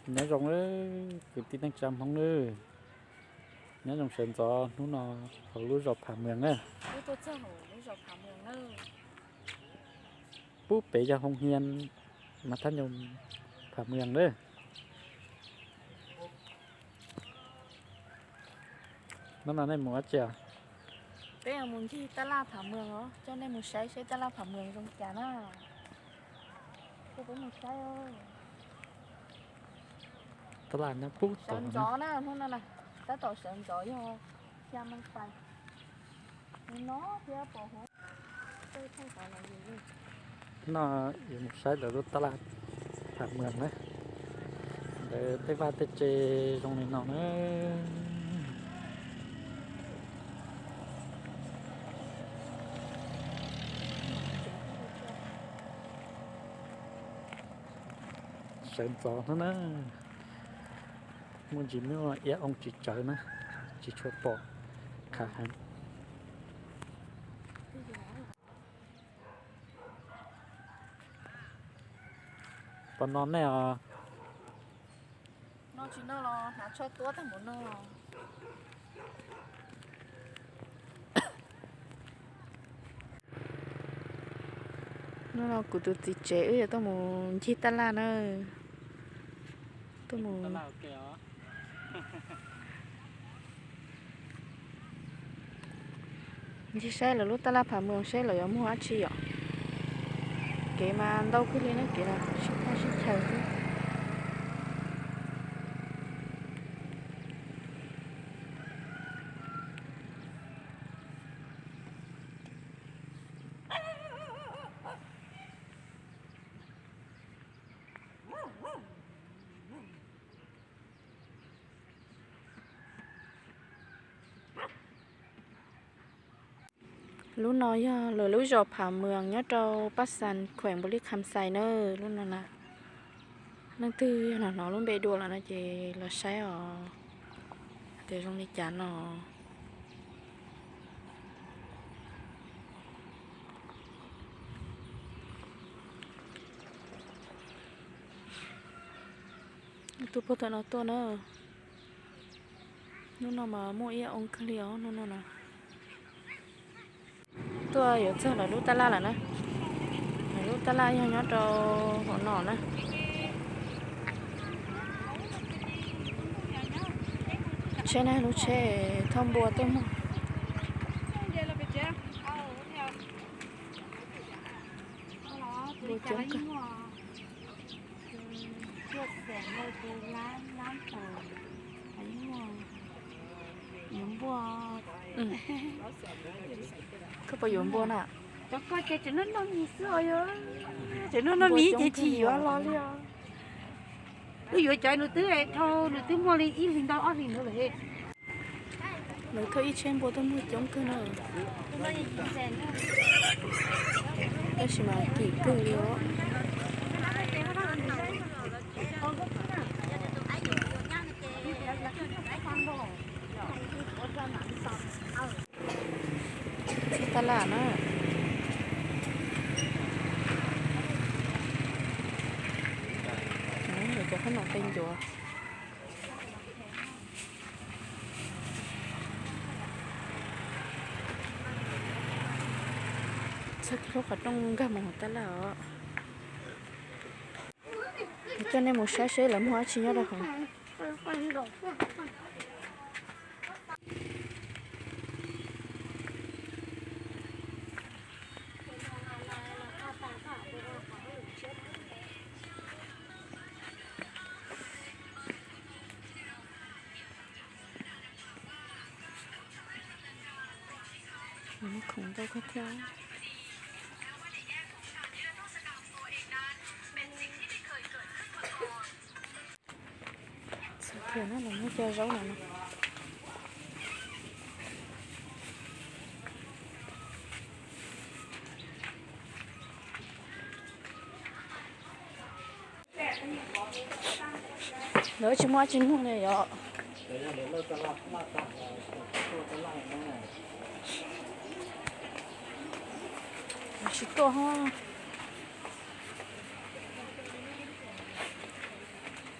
Nyob zoo kwv tij neej tsa Hmoob nawb, nyob zoo sawv ntxov hnub no hauv lub zos Phav Mws na. Pub pem yog hoo hia mas thab nyob Phav Mws na. Hnub no nej mus dab tsi? Peb mus ncig tab laj Phav Mws os, coj nej mus saib saib tab laj Phav Mws zoo cas na. Coj peb mus saib. Tab laj nyob pub tom ntxov na, hnub no na, tab tom sawv ntxov yog xya moo pais. No thiab pom huv. No yuav mus saib lawv lub tab laj Phav Mws na. Lawv tej vaj tej tse zoo li no na. Sawv ntxov hnub na, muaj ntsis muaj iab oo tsis tsawv na, tsis tshua pom, qhav heev. Pom no nej os. No tsis noj los hnav tsho tuab tag npaum no. Hnub no kuv tus txiv tsev wb yuav tuaj mus ncig tab laj na. Tuaj mus ncig saib lawv lub tab laj Phav Mws seb lawv yuav muag dab tsi yom. Kev mas ntau kawg li na, kev los sib pab sib chaws xwb. Lub no yog lawv lub zos Phav Mws nyob rau Paj Xas, khueem Npaus Lis Kham Xais na. Lub no na, leej twg yog hnov lub npe dua lawm no ces los saib os, tias zoo li cas no. Tuaj puag tom no tuaj na. Hnub no mas muaj iab oo kawg li os, hnub no na. Tuaj yuav txog lawv lub tab laj lawm na. Lawv lub tab laj yog nyob rau hauv no na. Tsheb na, lub tsheb thauj npua tuaj muag. Npua coob kawg. Yuav npua. Koj puas yuav npua na? Cov ko ces tseem noj noj mis xwb os, yog tseem noj noj mis ces tsis yuav los li os. Wb yuav cov nws twb dhau, nws twb muaj li ib hlis ntau ob hlis ntawd lawm. Lawv thauj ib tsheb npua tuaj muag coob kawg na. Tab sis mas kim kawg li os. Txog tab laj na. Cov qhob noom qe ncuav. Txog kiag lub qhov rooj nkag mus hauv tab laj os. Coj nej mus saib seb lawv muag dab tsi nyob rau hauv. Muaj khoom ntau kawg thiab. Txog kiag na, lawv muab cov zaub no. Lawv tsis muaj dab tsi muag li yom. Lawv tsis tuaj ho.